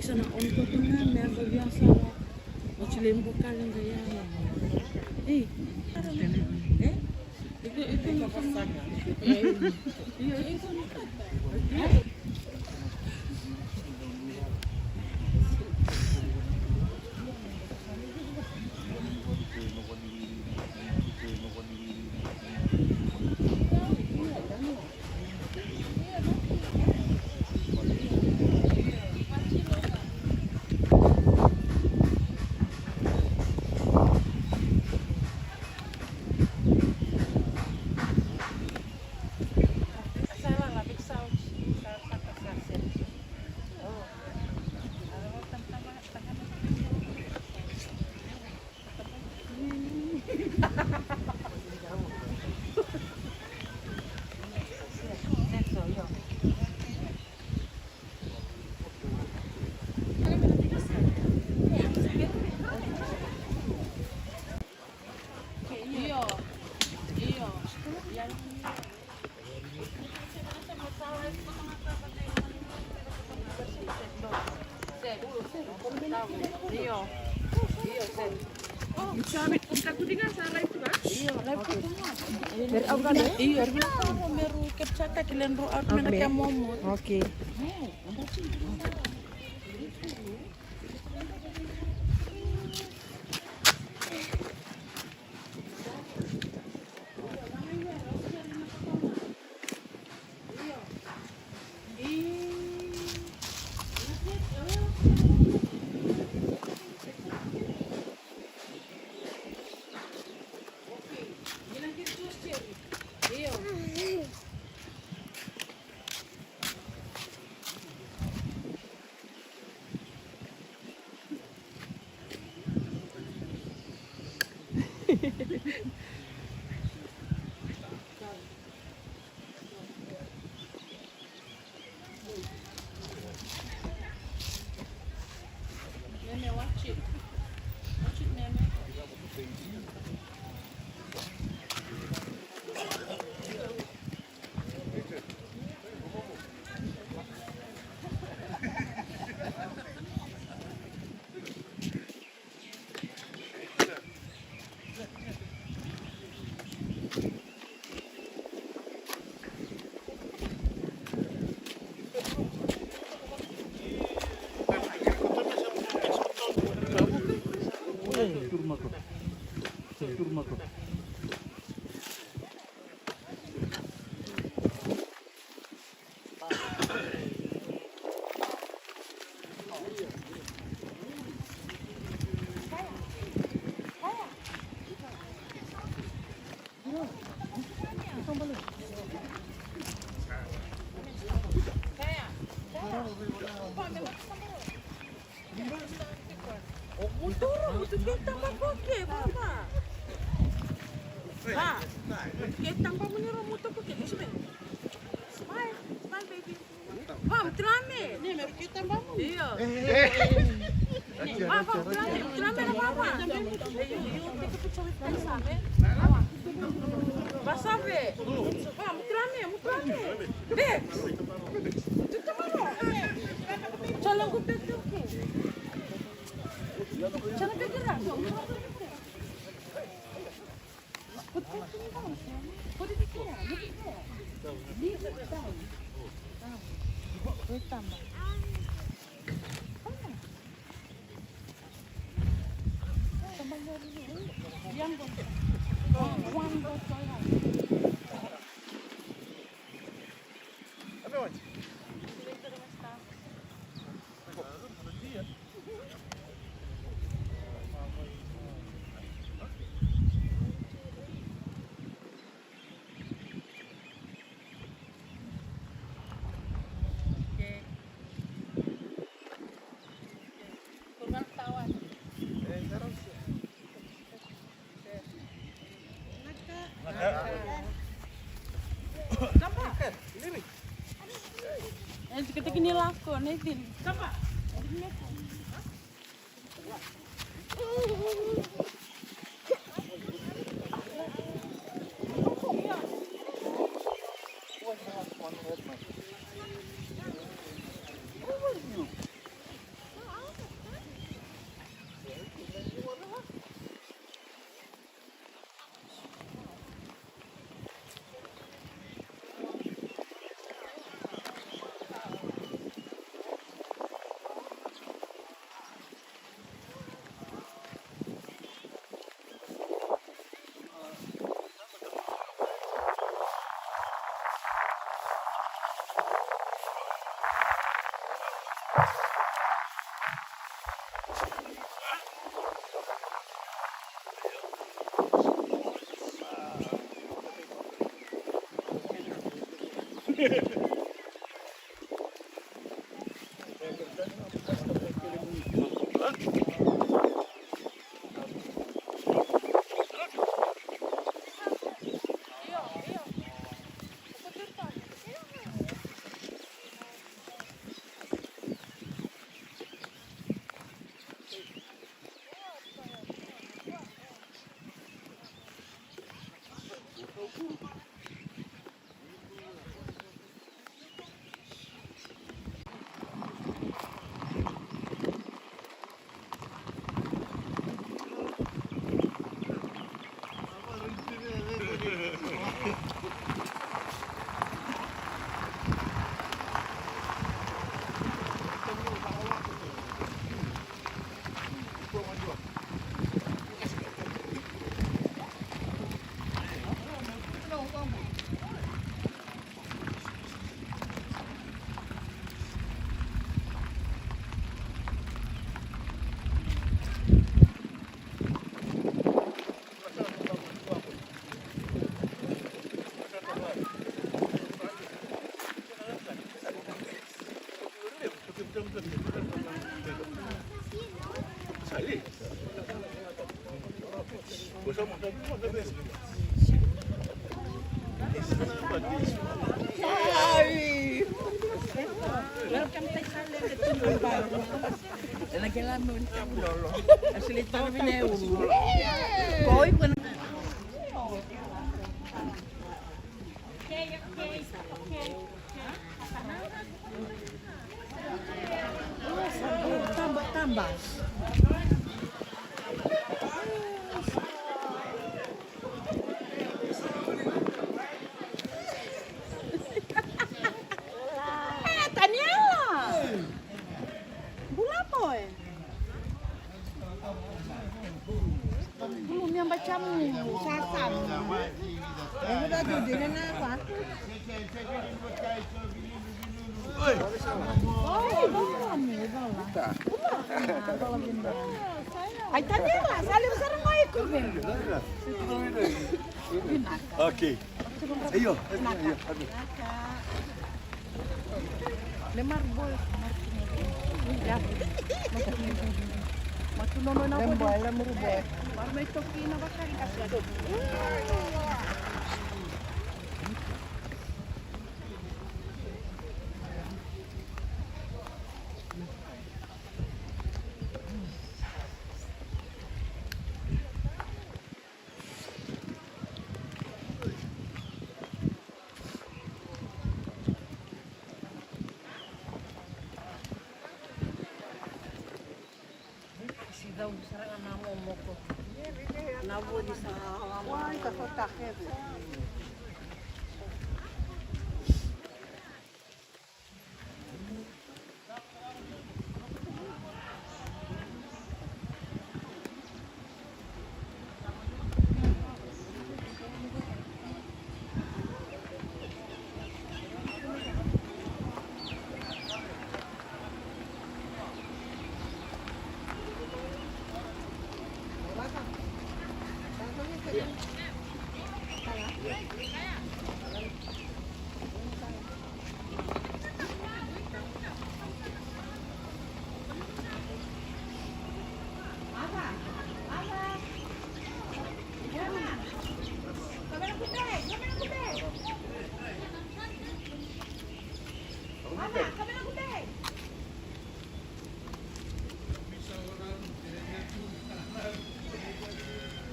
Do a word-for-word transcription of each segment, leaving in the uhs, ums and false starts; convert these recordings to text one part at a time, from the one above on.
Sa na on ko tu na me ava via sa na. O ti le buka le ga ya. Ei. Eh? Iko, iko na sa na. Io, iko na sa na. Okay. Muturu, mutu ke tamba koke, papa. Va, ke tamba muni ro mutu koke, smile. Smile, smile, baby. Va, mutu lame. Io. Va, va, mutu lame, mutu lame na va, va. Hey, you, you take a picture with them, Save. Va, Save. Va, mutu lame, mutu lame. Be. Mutu lame. Cala ko pete o ke. Cala pete ra. Put that thing down, Sammy. Put it there. Leave it there. Leave it down. Down. Wait, Tamba. Come on. Tamba, you're really, young one. Oh, one bottle. Kapa. E, tiki, tiki ni lako, Nathan. Kapa. Eh, Taniela! Bula boy! Bulu ni amba camu, sa camu. Evo da tu dina na kwa. Ai, Taniela, sa levu sara mai ko vei. Okay. Io. Le maruboi. Matu nono na boi. Le maruboi. Maru mai toki na vakari kasi.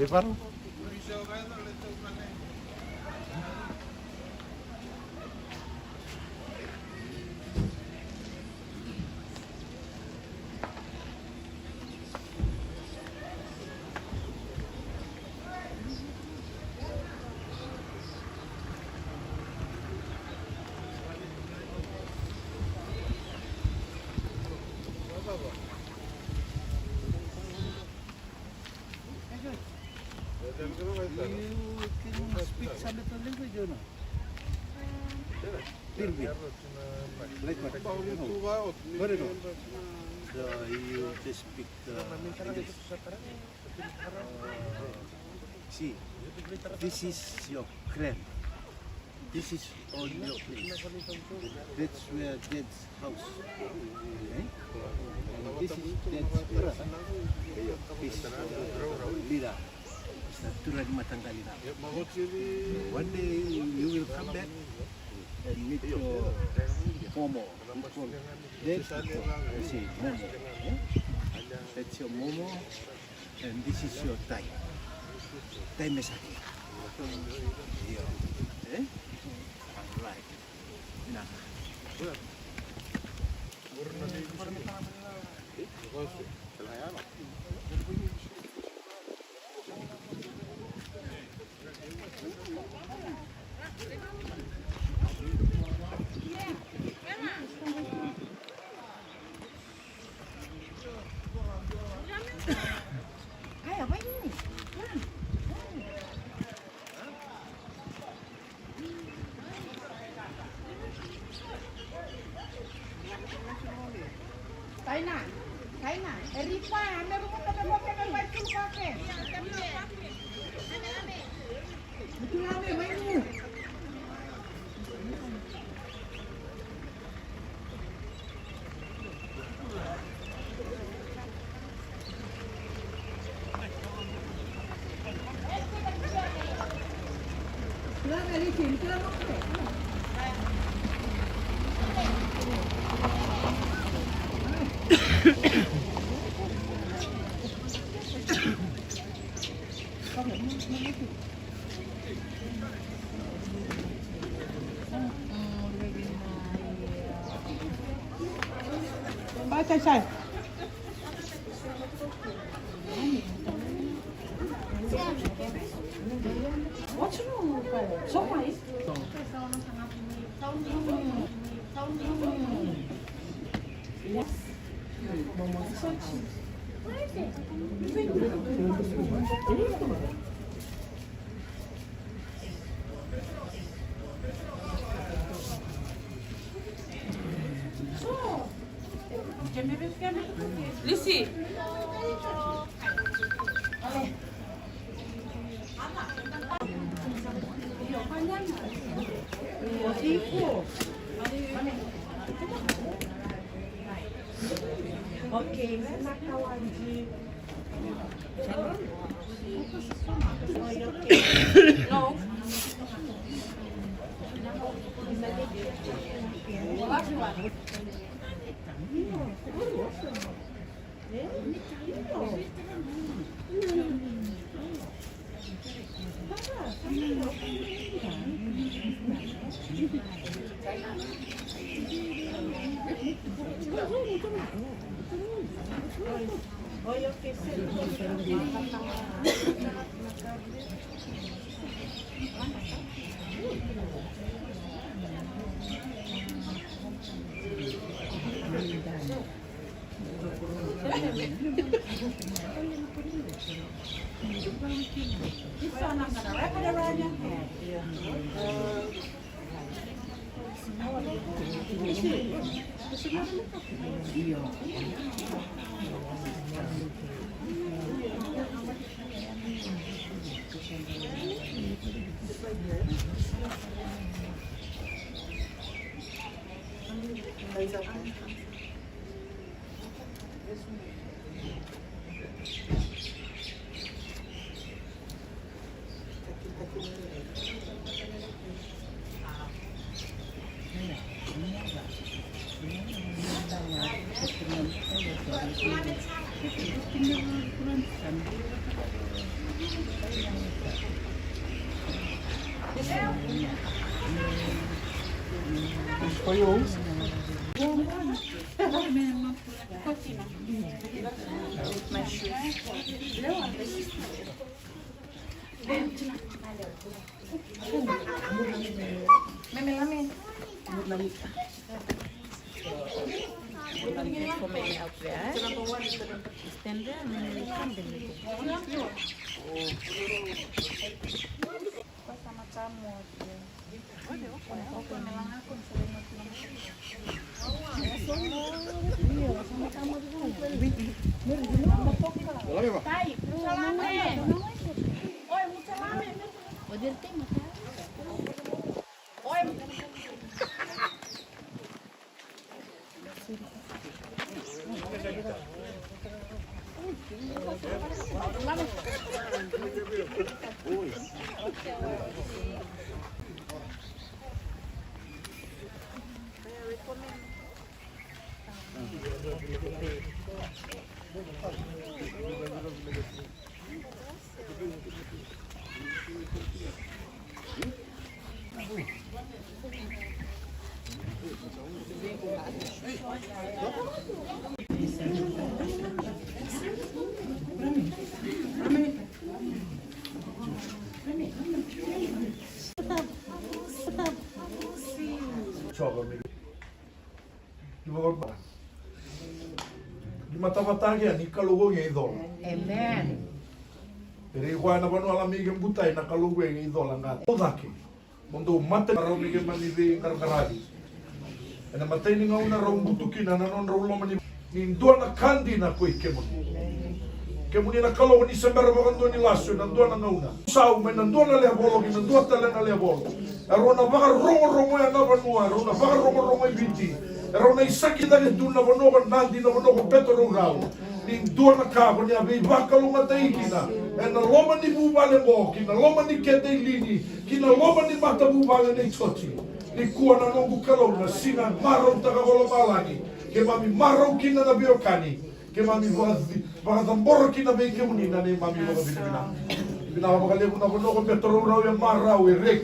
Rival? You can speak some of the language or not? Little bit. Like what? Very good. So you just speak uh, English. Uh, see, this is your friend. This is all your place. That's where Dad's house. Eh? And this is Dad's place. This, uh, leader. It's the Tura ni Mataqali now. One day you will come back and meet your Momo. We call Dad, we say Momo. Eh? That's your Momo. And this is your Tai. Tai Mesaki. Io. Eh? All right. Vinaka. Taina, Taina, e ripa, ame rumu tabe mo kena bai tulu kake. Betul ame, mai rumu. Bye, Shai Shai. What's wrong? So why? Yes. Lisi. Meme, lami. Stand there, and then we come, then we go. Ni matavata kea ni Kalou oqo e icola. Amen. E rei koya na vanua la mai ke butai na Kalou oqo e icola ga. O cake. Mo dou mata rau me ke mani veiqaraqaravi. Ena matai ni gauna rau butu kina na nodrau loma ni, ni dua na ka dina ko i kemuni. Kemuni na Kalou ni se bera vakadua ni lasu ena dua na gauna. Sau mai na dua na levolo ki na dua tale na levolo. E rau na vakarogorogoya na vanua, e rau na vakarogorogo i Viti. E rau na isaki cake tu na vanua ko Nadi, na vanua ko Petrorail. Ni dua na ka ko ni a veivakalougatataki kina ena loma ni vuvale oqo, ki na loma ni kete i Lini, ki na loma ni matavuvale nei Jioji. Nikua na noqu Kalou, na siga marautaka ko lomalagi, keimami marau kina na veiwekani, keimami vakaci-, vakacabora kina vei kemuni na neimami vakavinavinaka. Vinaka vakalevu na vanua ko Petrorail e marau e reki.